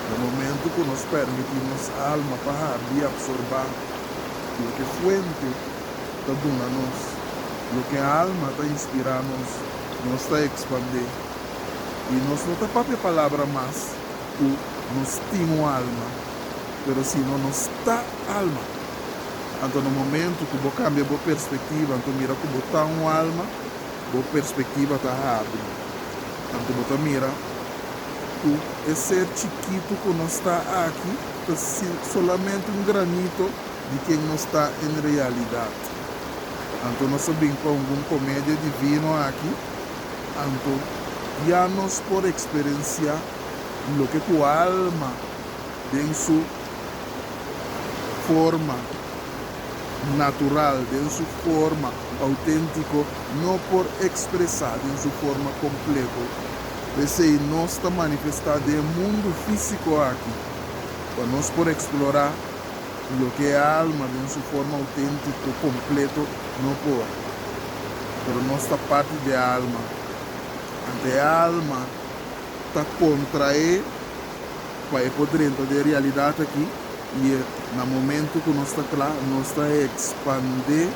Na momento ku nos permití nos alma pa habri i apsorbá loke fuente ta duna nos, loke alma ta inspirá nos, nos ta ekspandé. I nos no ta papia palabra mas ku nos tin un alma, pero sino nos ta alma. Anto na momento ku bo kambia bo perspektiva anto mira ku bo ta un alma, bo perspektiva ta habri. Anto bo ta mira ku e ser chikitu ku nos ta aki ta solamente un granito di ken nos ta en realidat. Anto nos a bin pa un komedia divino aki, anto ya nos por eksperensiá loke ku alma den su forma natural, den su forma auténtiko, no por ekspresá den su forma kompleto. P'esei nos ta manifestá den e mundu físiko aki, pa nos por eksplorá loke e alma den su forma auténtiko, kompleto, no por. Pero nos ta parti di e alma. Anto e alma ta kontraé pa e por drenta den e realidat aki i e na momentu ku nos ta kla, nos ta ekspandé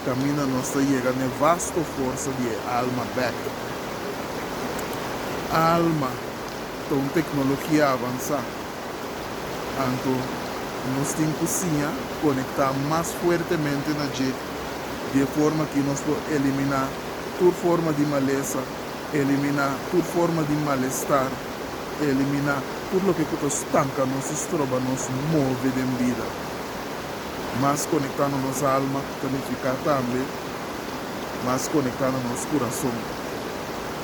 kaminda nos ta yega n'e vasto forsa di e alma bèk. Alma ta un teknologia avansá, anto nos tin ku siña konektá mas fuertemente na dje. Di e forma aki nos por eliminá tur forma di malesa, eliminá tur forma di malestar, eliminá tur loke ku ta stanka nos i stroba nos move den bida. Mas konektá na nos alma ta nifiká tambe mas konektá na nos kurason.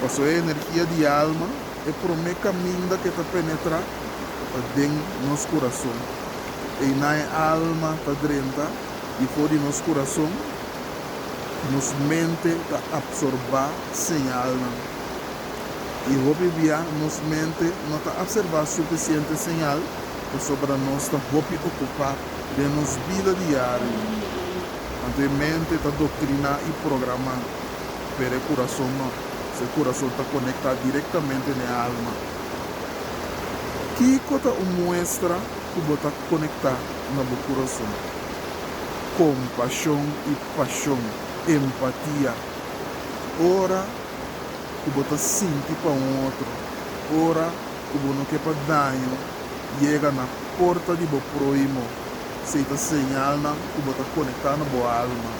Pasobra e energia di alma, e promé kaminda ku e ta penetrá ta den nos kurason. Einan e alma ta drenta i for di nos kurason nos mente ta apsorbá señalnan. I hopi bia nos mente no ta apserbá sufisiente señal pasobra nos ta hopi okupá den nos bida diario. Anto e mente ta doktriná i programá, pero e kurason no. E kurason ta konektá direktamente n'e alma. Kiko ta un muestra ku bo ta konektá na bo kurason? Kompashon i pashon, empatia. Ora ku bo ta sinti pa un otro, ora ku bo no ke pa daño yega na porta di bo prohimo, esei ta señalnan ku bo ta konektá na bo alma,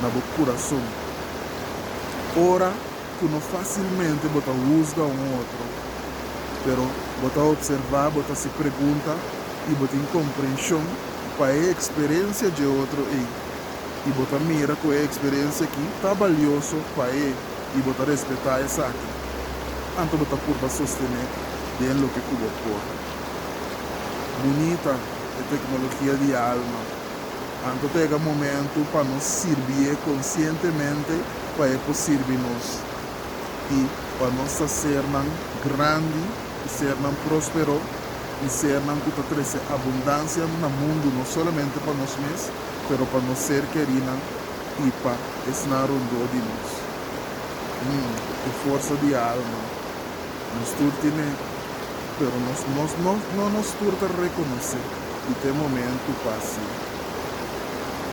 na bo kurason. Ora ku no fásilmente bo ta husga un otro, pero bo ta opservá, bo ta hasi pregunta i bo tin komprenshon pa e eksperensia dje otro ei. I bo ta mira ku e eksperensia aki ta balioso pa e i bo ta respetá esaki. Anto bo ta purba sostené den loke ku bo por. Bunita e teknologia di alma. Anto ta yega momentu pa nos sirbié konsientemente pa e por sirbi nos i pa nos ta sernan grandi i sernan próspero i sernan ku ta trese abundansia na mundu no solamente pa nos mes pero pa nos ser kerinan i pa esnan rondó di nos. Mm, e forsa di alma. Nos tur tine, pero nos, nos, no, no nos tur ta rekonosé i ta e momentu pa hasié.